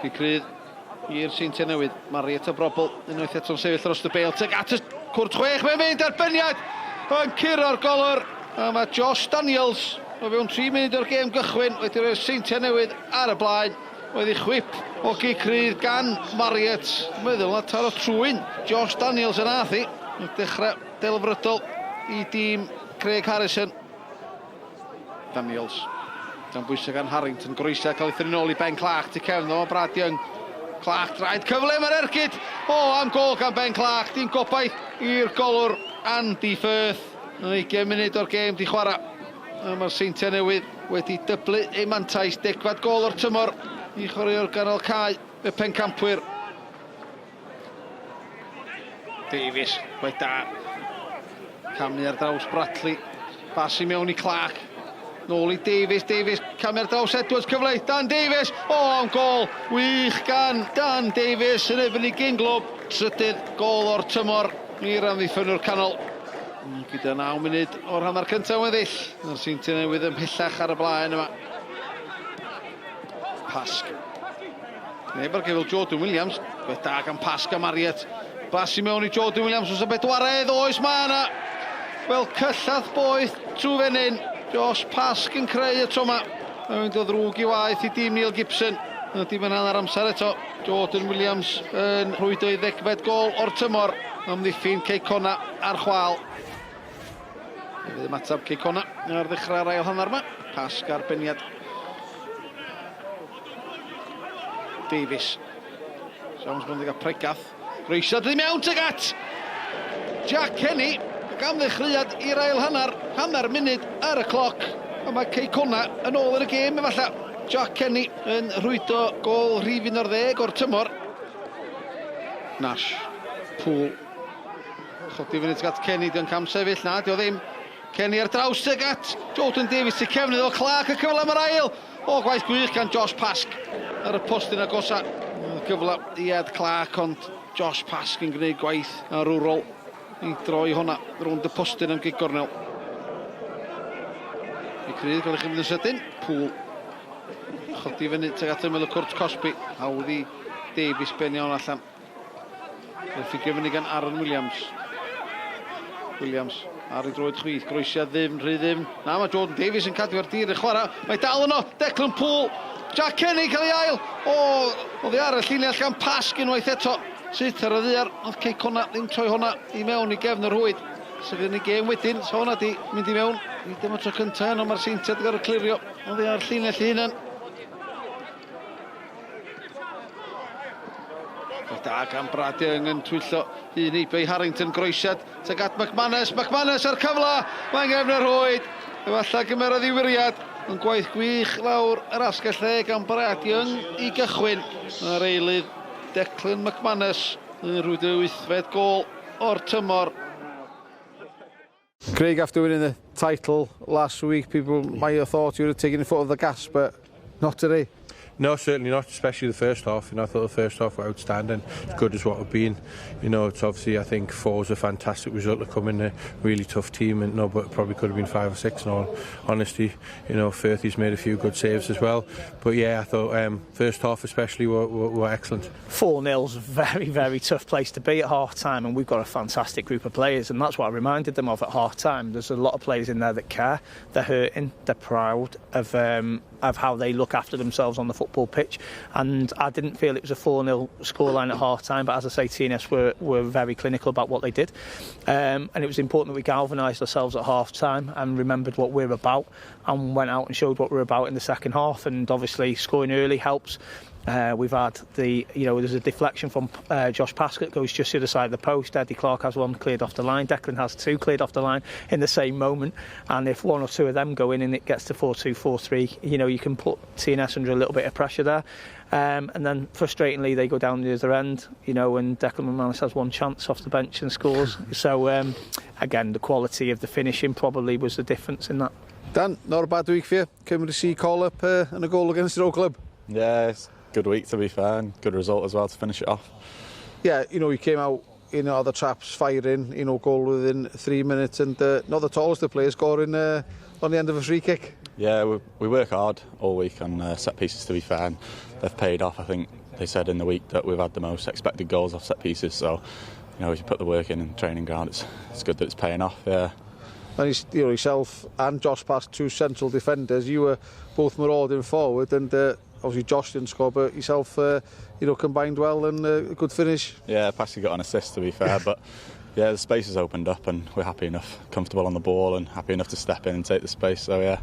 Gic rydd i'r Seintiau Newydd. Marriott a Brobl unwaith eto'n sefyll dros y bêl. Tuag at y cwrt chwech, mae'n mynd derbyniad yn curo'r golwr. A mae Josh Daniels o fewn 3 munud o'r gêm gychwyn wedi rhoi'r Seintiau Newydd ar y blaen. Oedd ei chwip o gic rydd gan Marriott. Meddwl na taro trwyn Josh Daniels yn ath i. Dechrau delfrydol i dîm Craig Harrison. Daniels. Dan bwysau gan Harrington. Groesiad cael ei thynnu nôl i Ben Clark. Tu cefn o Brad Young. Clark draed cyfle mae'r ergyd. O, am gol gan Ben Clark. Dim gobaith i'r golwr Andy Firth. Yn 20 munud o'r gêm di chwarae. A mae'r Seintiau Newydd wedi dyblu eu mantais. Degfed gol o'r tymor i chwaraewr ganol cae y pencampwyr. Davies, gwaith da. Camu ar draws Bradley. Bas i mewn i Clark. Nôl i Davies, Davies, camu ar draws Edwards, cyfle i Dan Davies. O, am gol wych gan Dan Davies yn erbyn ei gyn glwb. Trydydd gol o'r tymor i'r amddiffynnwr canol. Gyda 9 munud o'r hanner cyntaf weddill. Mae'r Seintiau Newydd ymhellach ar y blaen yma. Pasg. Neb ar gefel Jordan Williams. Beth da gan Pasg a Marriott. Bas i mewn i Jordan Williams os y bedwaredd. Oes mae yna. Wel cyllath boeth trwy fenyn. Josh Pasg yn creu y tro yma. Mae'n mynd o ddrwg i waeth i dîm Neil Gibson. Yna dim yn hanner amser eto. Jordan Williams yn rhwydo ei ddegfed gol o'r tymor. Amddiffyn Cei Connah ar chwâl. Fe fydd ymateb Cei Connah ar ddechrau'r ail hanner yma. Pasg arbeniad Davies. Siawns bod yn pregath. Groesiad i mewn tuag at Jack Kenny. Ac am ddechreuad i'r ail hanner, hanner munud ar y cloc. A mae Cei Connah yn ôl yn y gêm efallai. Jack Kenny yn rhwydo gôl rhif 11 o'r tymor. Nash. Poole. Chodi fyny tuag at Kenny, dio'n cam sefyll, na, dio ddim. Kenny ar draws tuag at Jordan Davies, tu cefn iddo, Clark y cyfle am yr ail. O, gwaith gwych gan Josh Pask ar y postyn agosa. Gyfle i Ed Clark, ond Josh Pask yn gwneud gwaith arwrol i droi honna rownd y postyn am gig gornel. I crydd, gael ei chymryd yn sydyn. Poole. Chodi fyny tuag at ymyl y cwrt Cosby. Hawdd i Davies benio hwn allan. Mae'n ffigio fyny gan Aaron Williams. Williams ar ei droed chwith, groesiad ddyfn, rhy ddyfn. Na, mae Jordan Davies yn cadw ar dir y chwarae. Mae dal yno, Declan Poole. Jack Kenny cael ei ail. O, oddi ar y llinell gan Pasg unwaith eto. Syth ar y ddaear, oedd Cei Connah ddim troi hwnna i mewn i gefn y rhwyd. Sef yn y gêm wedyn, so hwnna di mynd i mewn. Nid dyma tro cyntaf heno, mae'r Seintiau wedi gorfod clirio oddi ar llinell ei hunan. Da gan Brad Young yn twyllo un heibio i Harrington, groesiad tuag at McManus, McManus a'r cyfle, mae'n gefn y rhwyd, efallai gymerodd i wiriad, yn gwaith gwych lawr yr asgell dde gan Brad Young i gychwyn. Mae'r eilydd Declan McManus yn rhwydo ei wythfed gôl o'r tymor. Craig, after winning the title last week, people might have thought you would have taken your foot off the gas, but not today. No, certainly not, especially the first half. You know, I thought the first half were outstanding, as good as what we've been. You know, it's obviously, I think, four's a fantastic result to come in a really tough team, and no, but it probably could have been 5 or 6 in all honesty. You know, Firthy's made a few good saves as well. But yeah, I thought first half especially were excellent. 4-0's a very, very tough place to be at half-time, and we've got a fantastic group of players, and that's what I reminded them of at half-time. There's a lot of players in there that care, they're hurting, they're proud of how they look after themselves on the football pitch, and I didn't feel it was a 4-0 scoreline at half-time, but as I say, TNS were very clinical about what they did, and it was important that we galvanised ourselves at half-time and remembered what we're about and went out and showed what we're about in the second half, and obviously scoring early helps. We've had the, you know, there's a deflection from Josh Paskett goes just to the side of the post. Eddie Clark has one cleared off the line. Declan has two cleared off the line in the same moment. And if one or two of them go in and it gets to 4-2, 4-3, you know, you can put TNS under a little bit of pressure there. And then frustratingly they go down the other end, you know, and Declan McManus has one chance off the bench and scores. So again, the quality of the finishing probably was the difference in that. Dan, not a bad week for you. Cymru C call up and a goal against your old club. Yeah, it's a good week to be fair, and good result as well to finish it off. Yeah, you know, you came out, you know, the traps firing, you know, goal within 3 minutes, and not the tallest of players scoring on the end of a free kick. Yeah, we work hard all week on set pieces, to be fair, and they've paid off. I think they said in the week that we've had the most expected goals off set pieces, so if you put the work in training ground, it's good that it's paying off, yeah. And yourself and Josh Pask, two central defenders, you were both marauding forward, and obviously Josh didn't score, but yourself, combined well and a good finish. Yeah, Pasky got an assist, to be fair, but yeah, the space has opened up and we're happy enough, comfortable on the ball and happy enough to step in and take the space, so yeah.